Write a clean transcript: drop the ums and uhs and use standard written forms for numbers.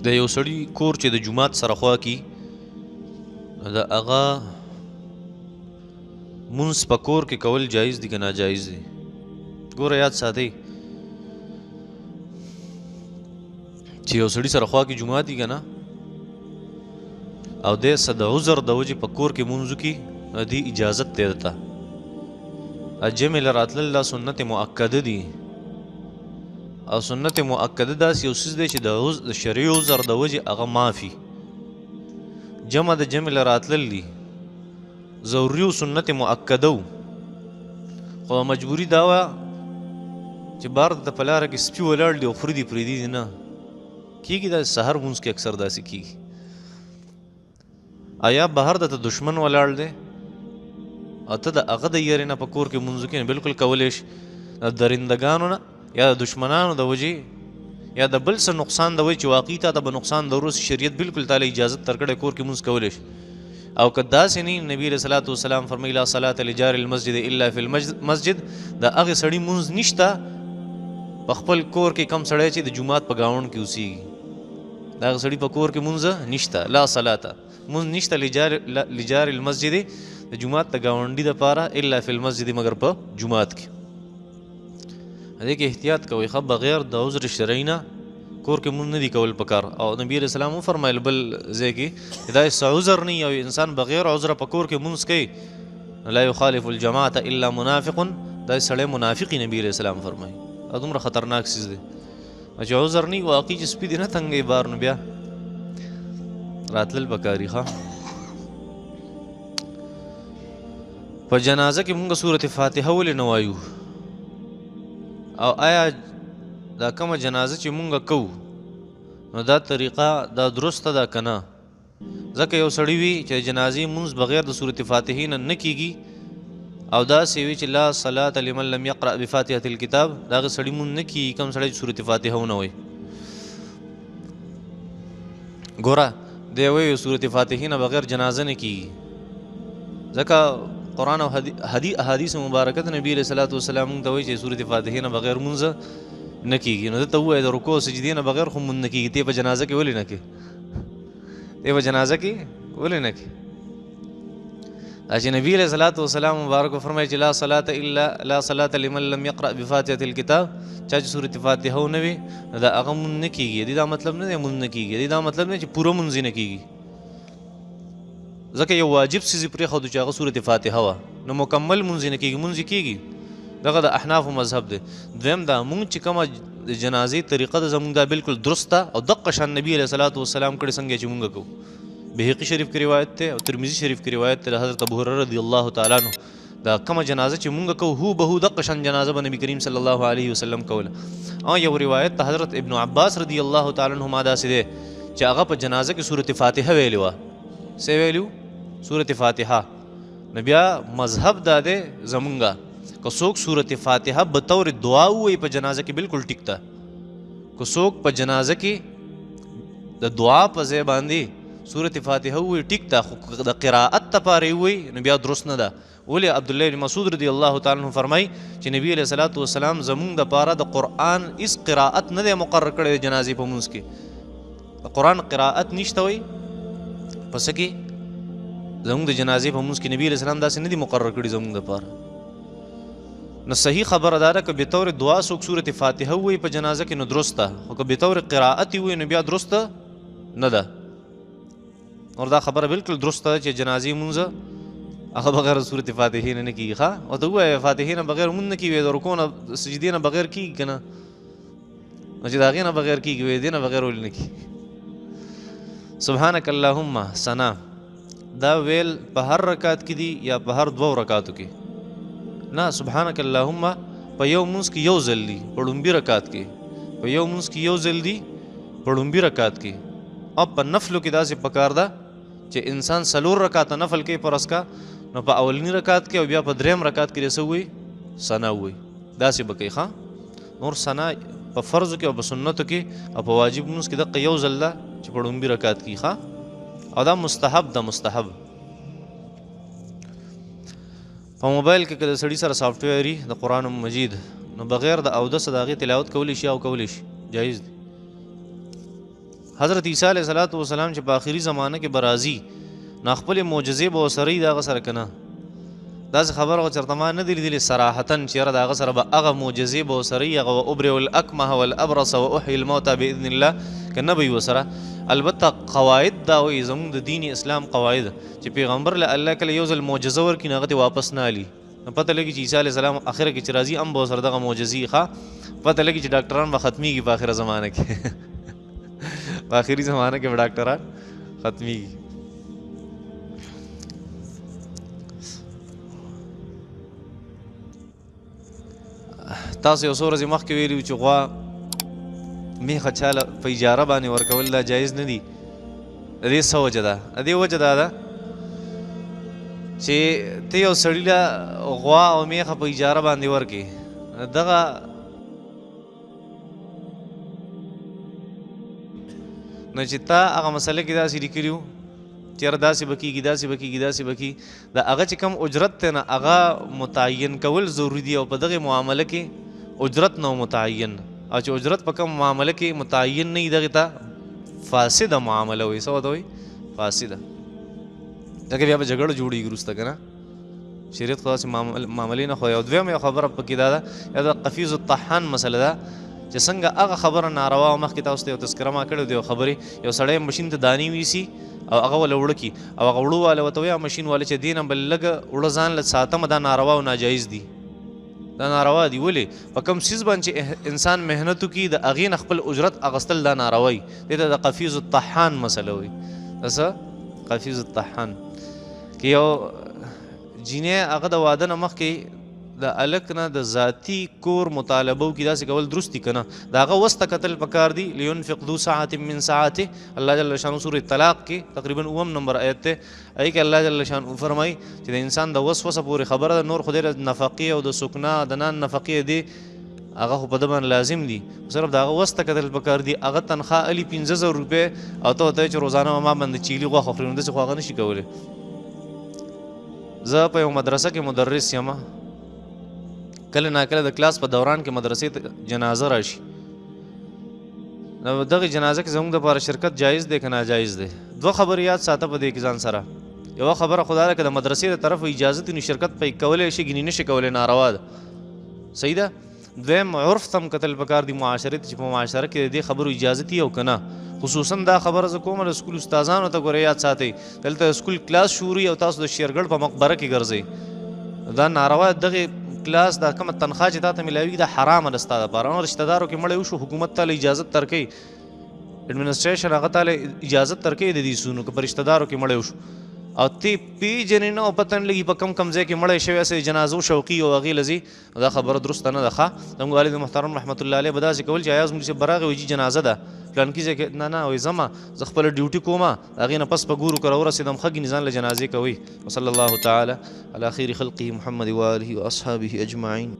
د یو سړي کور چې د جومات سره خوا کی، د هغه مونځ په کور کې کول جایز دي که ناجایز دي؟ ګوره یاد ساتئ چې یو سړي سره خوا کې جومات دي که نه، او دی څه د عذر د وجې په کور کې مونځ وکړي، نو دې اجازت دی درته. جمع له راتلل دا سنت مؤکده دي، او سنت مؤکده داسې یو څیز دی چې د شرعي عذر د وجې هغه معافي. جمع د جمع له راتلل دي ضروري او سنت مؤکده وو، خو مجبوري دا وه چې بار د په لاره کې سپي ولاړ دي او خوري دي پرېږدي دي نه کېږي. دا سهار مونځ کې اکثر داسې کېږي. آیا بهر د ته دشمن ولاړ دی او ته د هغه د یرې نه په کور کې مونځ وکړې، بالکل کولی شي. د درندګانو نه یا د دشمنانو د وجې یا د بل څه نقصان د وجې چې واقعي تا ته به نقصان د ورسي، شریعت بالکل تا له اجازت درکړی کور کې مونځ کولی شي. او که داسې نه، نبی علیه الصلاة والسلام فرمایي لا صلاة لجار المسجد الا فی المسجد، د هغې سړي مونځ نشته په خپل کور کې کم سړی چې د جومات په ګاونډ کې اوسېږي، د هغه سړي په کور کې مونځ نشته. لا صلاة مونځ نشته لجار المسجد د جومات د ګاونډي دپاره الا فی المسجد مګر په جومات کې. دې کې احتیاط کوئ، ښه بغیر د عذر شرعي نه کور کې مونځ نه دي کول پکار. او نبی علیه السلام وفرمایل بل ځای کې دا څه عذر نه او انسان بغیر عذره په کور کې مونځ کوي، لا یخالف الجماعة الا منافق، دا سړی منافقي نبی علیه السلام فرمایي. دا دومره خطرناک څیز دی چې عذر نه واقعي چې سپي دې نه تنګوي بار، نو بیا راتلل پکاري. ښه په جنازه کې مونږ سورت فاتحه ولې نه وایو؟ او آیا دا کومه جنازه چې مونږ کوو نو دا طریقه دا درسته ده که نه؟ ځکه یو سړی وي چې جنازې مونځ بغیر د سورت فاتحې نه نه کېږي، او داسې وي چې لا صلاة لمن لم یقرأ بفاتحة الکتاب، د هغه سړي مونځ نه کېږي کوم سړی چې سورت فاتحه ونه وایي. ګوره دی وایي سورت فاتحې نه بغیر جنازه نه کېږي، ځکه قرآن او احادیث مبارکه د نبی علیه الصلاة والسلام مونږ ته وایي چې سورت فاتحې نه بغیر مونځ نه کېږي. نو ده ته ووایه د رکوع او سجدې نه بغیر خو مونځ نه کېږي، ته په جنازه کې ولې نه کې؟ ته په جنازه کې ولې نه کې؟ دا چې نبی علیه الصلاة والسلام مبارک وفرمایي چې لا صلاة الا لا صلاة لمن لم یقرأ بفاتحة الکتاب، چا چې سورت فاتحه ونه وي نو د هغه مونځ نه کېږي. دې دا مطلب نه دی مونځ نه کېږي، دې دا مطلب نه چې پوره مونځ یې نه کېږي، ځکه یو واجب څیز یې پرېښودو چې هغه سورت فاتحه وه، نو مکمل مونځ یې نه کېږي، مونځ یې کېږي. دغه د احنافو مذهب دی. دویم دا مونږ چې کومه د جنازې طریقه ده زمونږ دا بالکل درسته او دقه شان نبی علیه الصلاة والسلام کړې څنګه چې مونږ کوو. بیهقي شریف کې روایت دی او ترمذي شریف کې روایت دی حضرت ابو هريره رضی الله تعالی عنه، دا کومه جنازه چې مونږ کوو هو به هو دقه شان جنازه به نبی کریم صلی الله علیه وسلم کوله. او یو روایت ته حضرت ابن عباس رضی الله تعالی عنهما داسې دی چې هغه په جنازه کې سورت فاتحه ویلې وه. څه ویلي وو؟ سورت فاتحه. نو بیا مذهب دا دی زمونږه که څوک سورت فاتحه به طور دعا ووایي په جنازه کې بالکل ټیک ده، که څوک په جنازه کې د دعا په ځای باندې سورت فاتحه ووایي ټیک ده، خو د قرائت لپاره یې ووایي نو بیا درست نه ده. ولې عبدالله بن مسعود رضی الله تعالی عنه فرمایي چې نبی علیه الصلاة والسلام زمونږ دپاره د قرآن هیڅ قرائت نه دی مقرر کړی د جنازې په مونځ کې، د قرآن قرائت نشته وایي په څه کې زمونږ د جنازې په مونځ کې نبی علیه السلام داسې نه دي مقرر کړي زمونږ دپاره. نو صحیح خبره دا ده که به طور دعا څوک سورت فاتحه ووایي په جنازه کې نو درست ده، خو که به طور قرائت یې ووایي نو بیا درسته نه ده. نور دا خبره بالکل درسته ده چې جنازې مونځ هغه بغیر سورت فاتحې نه نه کېږي. ښه ورته ووایه فاتحې نه بغیر مونځ نه کېږي، د رکوع نه سجدې نه بغیر کېږي که نه؟ نو چې د هغې نه بغیر کېږي وایي دې نه بغیر ولې نه کېږي؟ سبحانک اللهم ثنا دا ویل په هر رکعت کې دي یا په هر دوو رکعاتو کې؟ نه، سبحانک اللهم په یو مونځ کې یو ځل دي، په ړومبي رکعت کې په یو مونځ کې یو ځل دي، په ړومبي رکعت کې. او په نفلو کې داسې پکار ده چې انسان څلور رکعته نفل کوي پر اسکا، نو په اولني رکعت کې او بیا په دریم رکعت کې څه ووایي؟ ثنا ووایي. داسې به کوي. ښه نور ثنا په فرضو کې او په سنتو کې او په واجب مونځ کې دقه یو ځل ده چې په ړومبي رکعت کې. ښه او دا مستحب ده، مستحب. په موبایل کې که د سړي سره سافټویر وي د قرآن مجید نو بغیر د اودسه د هغې تلاوت کولی شي او کولی شي، جایز دی. حضرت عیسی علیه الصلاة والسلام چې په آخري زمانه کې به راځي نو خپلې معجزې به ورسره وي د هغه سره که نه؟ داسې خبره خو چېرته ما نه دي لیدلې صراحتا چې یاره د هغه سره به هغه معجزې به ورسره وي، هغه وابرئ الاکمه والابرص واحیي الموتی باذن الله، که نه به وي ورسره. البته قواعد دا وایي زموږ د دین اسلام قواعد چې پیغمبر له الله کله یو ځل معجزه ورکړي نو هغه ترې واپس نه الي. نو پته لګي چې عیسی علیه السلام اخره کې چې راځي هم به ورسره دغه معجزې ښه پته لګي چې ډاکټران به ختمیږي په اخره زمانه کې. په آخري زمانه کې به ډاکټران ختمیږي. تاسو یو څو ورځې مخکې ویلي وو چې غوا میخه چاله په اجاره باندې ورکول دا جایز نه دي. د دې څه وجه ده؟ د دې وجه دا ده چې ته یو سړي له غوا او میخه په اجاره باندې ورکې، دغه نو چې تا هغه مسله کې داسې لیکلي وو چې یاره داسې به کېږي، داسې به کېږي، داسې به کېږي، د هغه چې کوم اجرت دی نه هغه متعین کول ضروري دي، او په دغې معامله کې اجرت نه متعین، او چې اجرت په کوم معامله کې متعین نه وي دغې ته فاسده معامله وایي. څه ورته وایي؟ فاسده. ځکه بیا به جګړه جوړېږي وروسته که نه، شریعت خو داسې معاملې نه ښویي. او دویمه یو خبره پکې دا ده، یا د قفیز الطحان مسله ده چې څنګه هغه خبره ناروا وه، مخکې تاسو ته یو تذکره ما کړې ده یو خبرې، یو سړی مشین ته دانې ویسي او هغه وله اوړه کړي، او هغه اوړو واله ورته وایي مشین واله چې دې نه به لږ اوړه ځان له ساتمه، دا ناروا او ناجایز دي، دا ناروا دي. ولې؟ په کوم څیز باندې چې انسان محنت وکړي د هغې نه خپل اجرت اخیستل دا ناروا وي. دې ته د قفیز الطحان مسله وایي. د څه؟ قفیز الطحان. که یو جینۍ هغه د واده نه مخکې د هلک نه د ذاتي کور مطالبه وکړي، داسې کول درست دي که نه؟ د هغه وس ته کتل پکار دي. لینفق ذو ساعة من ساعته، الله جل شانه سورة طلاق کې تقریبا اووم نمبر آیت دی، هغې کې الله جل شانه فرمایي چې د انسان د وس وسه پورې خبره ده، نور خو دی د نفقې او د سکنا د نان نفقې دی هغه خو په ده باندې لازم دي، صرف د هغه وس ته کتل پکار دي. هغه تنخوا الي 5000 روپۍ او ته ورته وایې چې روزانه ما باندې چیلي غوښه خوري، نو داسې خو هغه نه شي کولی. زه په یو مدرسه کې مدرس یم، کله ناکله د کلاس په دوران کې مدرسې ته جنازه راشي، نو دغې جنازه کې زموږ دپاره شرکت جایز دی که ناجایز دی؟ دوه خبرې یاد ساته په دې کې ځان سره. یوه خبره خو دا ده که د مدرسې د طرفه اجازه وي نو شرکت پکې کولی شي، ګینې نه شي کولی، ناروا ده، صحیح ده. دویم عرف ته هم کتل پکار دي، معاشرې ته، چې په معاشره کې د دې خبرو اجازه وي او که نه. خصوصا دا خبره زه کوم د سکول استادانو ته، ګورئ یاد ساتئ، دلته د سکول کلاس شروع او تاسو د شیرګړ په مقبره کې ګرځئ، دا ناروا. دغې کلاس دا کومه تنخوا چې تا ته میلاویږي دا حرامه ده ستا دپاره. نو رشته دارو کې مړی وشو، حکومت تا له اجازت درکوي، اډمنسټریشن هغه تا له اجازت درکوي د دې څیزونو که په رشته دارو کې مړی وشو او ته پېژنې نه او پته نه لګي په کم کم ځای کې مړی شوی، هسې جنازو شوقي او هغې له ځي، دا خبره درسته نه ده. ښه زموږ والد محترم رحمت الله علیه به داسې کول چې ایا زموږ صاحب به راغی وایي جي جنازه ده فلانکي ځای کې، نه نه وایي ځمه زه خپله ډیوټي کومه، د هغې نه پس به ګورو که راورسېدم ښه ګینې ځان له جنازې کوئ. وصلی الله تعالی علی خیر خلقه محمد وآله واصحابه اجمعین.